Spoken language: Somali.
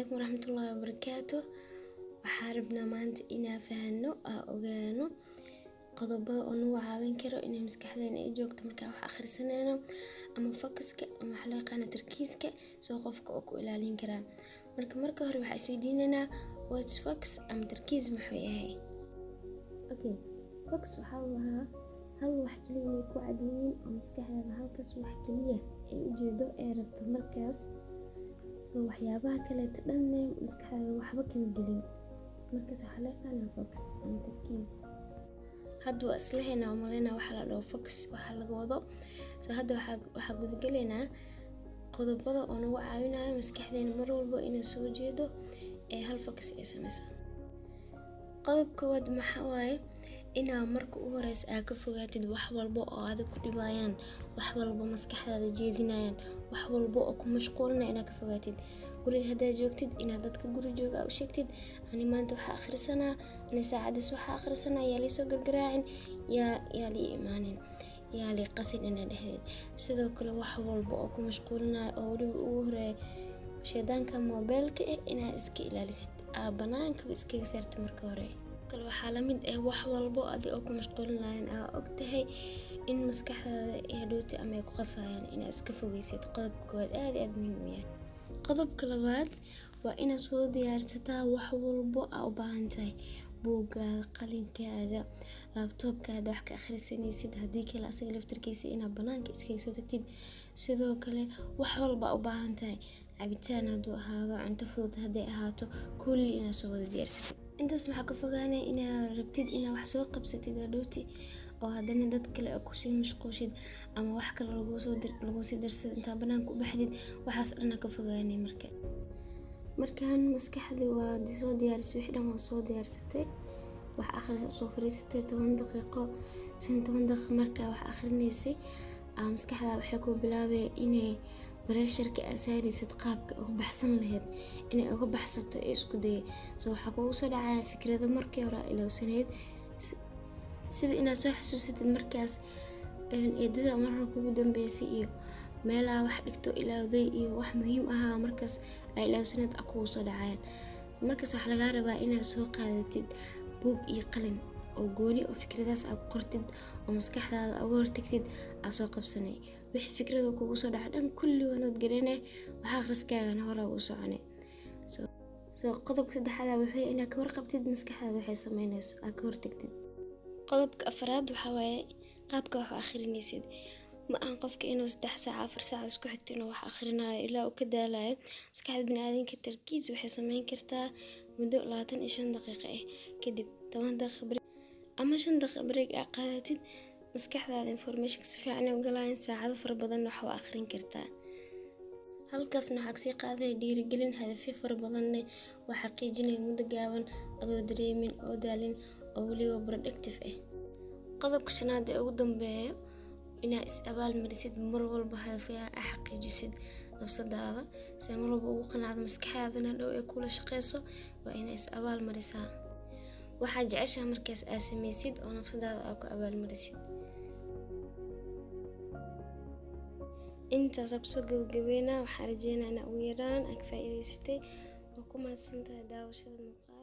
Calaykum waraxmatullaahi wabarakaatu. Waxaa rabnaa maanta inaan fahanno, aa ogaano qodobada oo nagu caawin karo inay maskaxdeena ay joogto markaan wax akhrisanayno, ama focuska ama waxa loo yaqaano tarkiiska, soo qofka oo ku ilaalin karaa. Marka hore waxaa isweydiinaynaa, what's focus ama tarkiis muxuu yahay? Okay, focus waxaa la lahaa hal wax kaliya inay ku cad yihiin oo maskaxdaada halkaas wax kaliya ay ujeedo ee rabto markaas. So waxyaabaha kaleeto dhanne maskaxdaada waxba kama gelin. Markaas waxaa loo yaqaanaa focus ama tarkiis. Hadda waa isla haynaa oo malaynaa waxa la dhaho focus waxa laga wado. So hadda waxaa gudagalaynaa qodobada oo nagu caawinayo maskaxdeena mar walba inay soo jeedo ee hal focus ay sameyso. Qodob koowaad maxaa waaye? Inaa marka u horeysa aa ka fogaatid wax walba oo adig ku dhibayaan, wax walba maskaxdaada jeedinayaan, wax walba oo ku mashquulinaya inaad ka fogaatid. Guriga haddaad joogtid, inaad dadka guri jooga aa u sheegtid, "Ani maanta waxaa akhrisanaa, ani saacadaas waxaa akhrisanaa, yaa liisoo gargaraacin, yaa lii imaanin, yaa lii qasin," inaad dhehdeed. Sidoo kale wax walba oo ku mashquulinayo, oo weliba ugu horeeyo shaydaanka moobeelka eh, inaad iska ilaalisid, aa banaankaba iskaga saartid marka hore. Kale waxaa la mid ah wax walbo adi oo ku mashquulinayaan, aa ogtahay in maskaxdaada ay hadhowti ama ay ku qasayaan, inaad iska fogeysid. Qodobka koowaad aad iyo aad muhiim u yahay. Qodobka labaad waa inaad soo diyaarsataa wax walbo aa u baahan tahay: buuggaaga, qalinkaaga, laptopka haddaa wax ka akhrisanaysid, haddii kale asaga laftarkiisa inaad banaanka iskaga soo tagtid. Sidoo kale wax walba aa u baahan tahay, cabitaan hadduu ahaado, cunto fudud hadday ahaato, kulli inaad soo wada diyaarsatid. Intaas maxaa ka fogaanaya? Inaad rabtid inaad wax soo qabsatid hadhowti oo haddana dad kale aa kusii mashquushid ama wax kale laguu sii dirsado intaa banaanka u baxdid. Waxaas dhan aa ka fogaanaya. Markaan maskaxda waa soo diyaarisay, wixii dhan waa soo diyaarsatay, wax akhris soo fariisatay 10 daqiiqo, 15 daqiiqo. Markaa wax akhrinaysay, aa maskaxda waxay ku bilaabay inay pressure-ka aa saaraysid qaabka uga baxsan lahayd, inay uga baxsato ee isku dayay. So waxaa kugu soo dhacaya fikrado markii hore aa ilowsaneyd, sida inaad soo xasuusatid markaas eedada marka kugu dambeysay iyo meelaha wax dhigto ilowday iyo wax muhiim ahaa markaas aa ilowsaneyd aa kugu soo dhacayaan. Markaas waxaa lagaa rabaa inaad soo qaadatid buug iyo qalin oo gooni oo fikradahaas aa ku qortid oo maskaxdaada uga hortagtid. Aa soo qabsanay wixii fikrada kugu soo dhaca dhan kulli, waa note gareynay, wax akhriskaagana hore ugu soconay. So qodobka saddexaad wuxuu yahay inaad ka warqabtid maskaxdaada waxay sameynayso, aa ka hortagtid. Qodobka afraad waxaa waaye qaabka wax u akhrinaysid. Ma ahan qofka inuu 3 saac, 4 saac isku xigto inuu wax akhrinayo ilaa uu ka daalayo. Maskaxda bini'aadamka tarkiis waxay sameyn kartaa muddo 25 daqiiqo ah. Kadib 10 daqiiqo break ama 5 daqiiqo break aa qaadatid, maskaxdaada informationka si fiican ay u galayaan, saacado fara badan wax waa akhrin kartaa. Halkaasna waxaa kasii qaadanaya dhiirigelin, hadafyo fara badanne waa xaqiijinaya muddo gaaban adoo dareemin oo daalin oo weliba productive ah. Qodobka shanaad ee ugu dambeeyo, inaad is abaalmarisid mar walba hadafyaha aa xaqiijisid nafsadaada, si ay mar walba ugu qanacdo maskaxdaadana dhow ay kula shaqeyso. Waa inaa is abaalmarisaa waxaa jeceshaha markaas aa sameysid oo nafsadaada aa ku abaalmarisid. Intaas kusoo gabagabeynaa. Waxaa rajeynaa inaa ugu yaraan aa ka faa'iidaysatay. Waa ku mahadsantahay daawashada muuqaal.